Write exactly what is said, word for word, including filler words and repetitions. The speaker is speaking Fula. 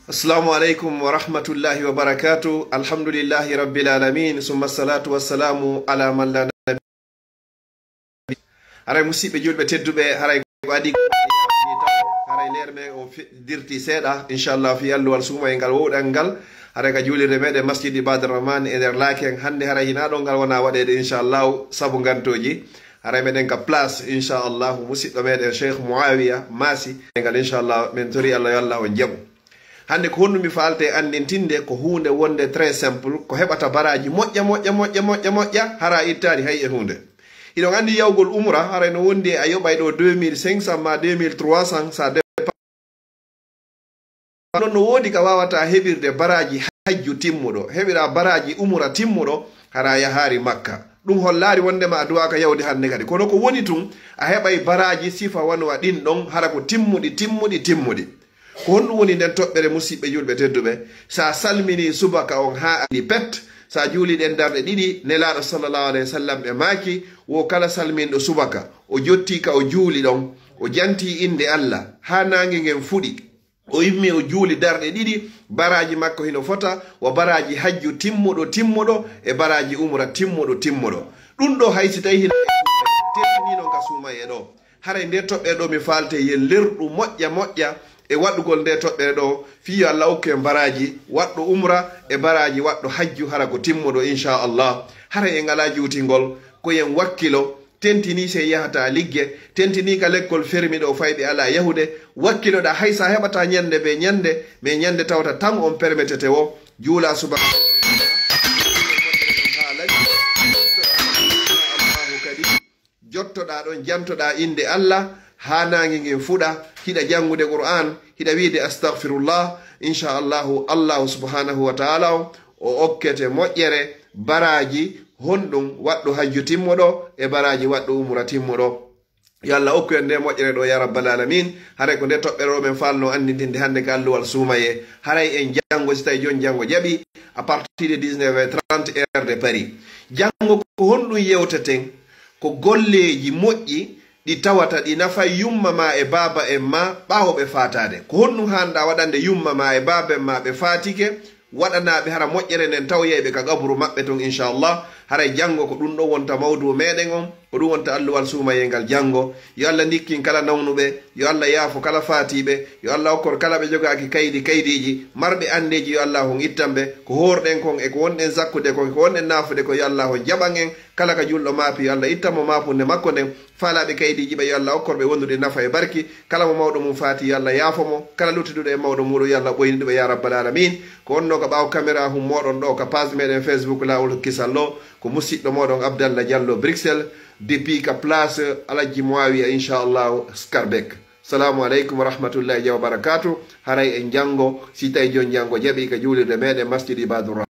Assalamu alaikum wa rahmatullahi wa barakatuh. Alhamdulillahi rabbil alamin. Summa salatu wassalamu ala man la nabi. Haray musidɓe julɓe tedduɓe, haray ko adi ko yaafini taw, haray leer me o fi-, dirti seeɗa, inchallah, fi alluwal suumayel ngal wowɗal ngal. Haray ka juulirde meɗen Masjid Ibadur Rahman e nder Laken. Hannde haray hina ɗon ngal wona waɗeede, inchallah, sabu ngantoji. Haray meɗen ka place, inchallah, musidɗo meɗen Cheikh Muawiya Masi. Ngal, inchallah, men tori Allah yo Allah on jaɓu. Hannde ko honɗum mi faalte anndintinde? Ko huunde wonde très simple, ko heɓata baraji moƴƴa, moƴƴa, moƴƴa, moƴƴa, moƴƴa, hara ittaani hay e huunde. Hiɗon anndi yawgol umra, haray no wondi e a yoɓay ɗo deux mille cinq cents ma deux mille trois cents, ça dépend. Non no woodi ka wawata heɓirde baraji hajju timmuɗo, heɓira baraji umra timmuɗo, hara yahaari Makka. Ɗum hollaari wondema a duwaka yawde hannde kadi. Kono ko woni tun, a heɓay baraji sifa wano a ɗin ɗon, hara ko timmuɗi, timmuɗi, timmuɗi. Ko honɗum woni nden toɓɓere, musidɓe julɓe tedduɓe? Sa salmini subaka on haa a ɗi pet, sa juuli ɗen darɗe ɗiɗi, Nelaaɗo sallallahu alayhi wa sallam ɓe maaki, wo kala salminɗo subaka, o jotti ka o juuli ɗon, o janti innde Allah, haa naange ngen fuɗi, o immi o juuli darɗe ɗiɗi, baraji makko hino fota wa baraji hajju timmuɗo, timmuɗo, e baraji umra timmuɗo, timmuɗo. Ɗum ɗo hay si tawi hino tentini non ka suumaye ɗo. Haray nde toɓɓere ɗo mi faalte yen lerɗu moƴƴa moƴƴa e waɗugol nde toɓɓere ɗo, fii yo Allah okku en baraji waɗɗo umra e baraji waɗɗo hajju, hara ko timmuɗo, inchallah. Haray en alaa juutingol, ko yen wakkilo, tentini se yahata ligge, tentini ka lekkol fermi ɗo fayɓe alaa yahude, wakkilo ɗa hay sa heɓata ñande be ñande, mais ñande tawata tan on permetete wo, juula subaka. Jottoɗaa ɗon, jantoɗaa innde Allah, haa naange ngen fuɗa, hiɗa janngude Qur'aan, hiɗa wiide, "Astagfirullah." Inchallahu, Allahu subhanahu wa ta'ala o, o okkete moƴƴere, baraaji honɗum waɗɗo hajju timmuɗo e baraaji waɗɗo umra timmuɗo. Yo Allah okku en nde moƴƴere ɗo, ya rabbal alamin. Haray ko nde toɓɓere o men faalno anndintinde hannde ka alluwal suumaye. Haray en janngo, si tawi jooni janngo jaɓi, à partir de dix-neuf heures trente, heure de Paris. Janngo ko honɗum yewteten? Ko golleeji moƴƴi ɗi tawata ɗi nafay yumma ma e baaba en ma ɓaawo ɓe faataade. Ko honɗum haanɗa waɗande yumma ma e baaba en ma ɓe faatike, waɗanaaɓe hara moƴƴere nden tawoyayɓe ka qaburu maɓɓe ton, inchallah? Haray janngo ko ɗum ɗo wonta mawdu meɗen on, ko ɗum wonta alluwal suumayel ngal janngo. Yo Allah ndikkin kala nawnuɓe, yo Allah yaafo kala faatiiɓe, yo Allah okkor kala ɓe jogaaki kaydi, kaydiiji, marɓe anndeeji, yo Allah on ittan ɓe. Ko hoorɗen kon e ko wonɗen zakkude kon, ko wonɗen naafude kon, yo Allah on jaɓan en. Kala ka julɗo maapi, yo Allah ittan mo maapunde makko nden. Faalaaɓe kaydiiji ɓe, yo Allah okkor ɓe wondude nafa e barki. Kala mo mawɗo mum faati, yo Allah yaafo mo. Kala luttuduɗo e mawɗo muɗum, yo Allah ɓoyni ɗum, ya rabbal alamin. Ko wonno ka ɓaawo caméra hum moɗon ɗo ka page meɗen Facebook Laawol Kisal ɗo, ko musiɗɗo moɗon Abdallah Diallo Bruxelles, depuis ka place Alhaji Muawiya, inchallah, Scarbeck. Salamu aleykum wa rahmatullahi wa barakatuh. Haray en janngo, si tawi jooni janngo jaɓi, ka juulirde meɗen Masjid Ibadur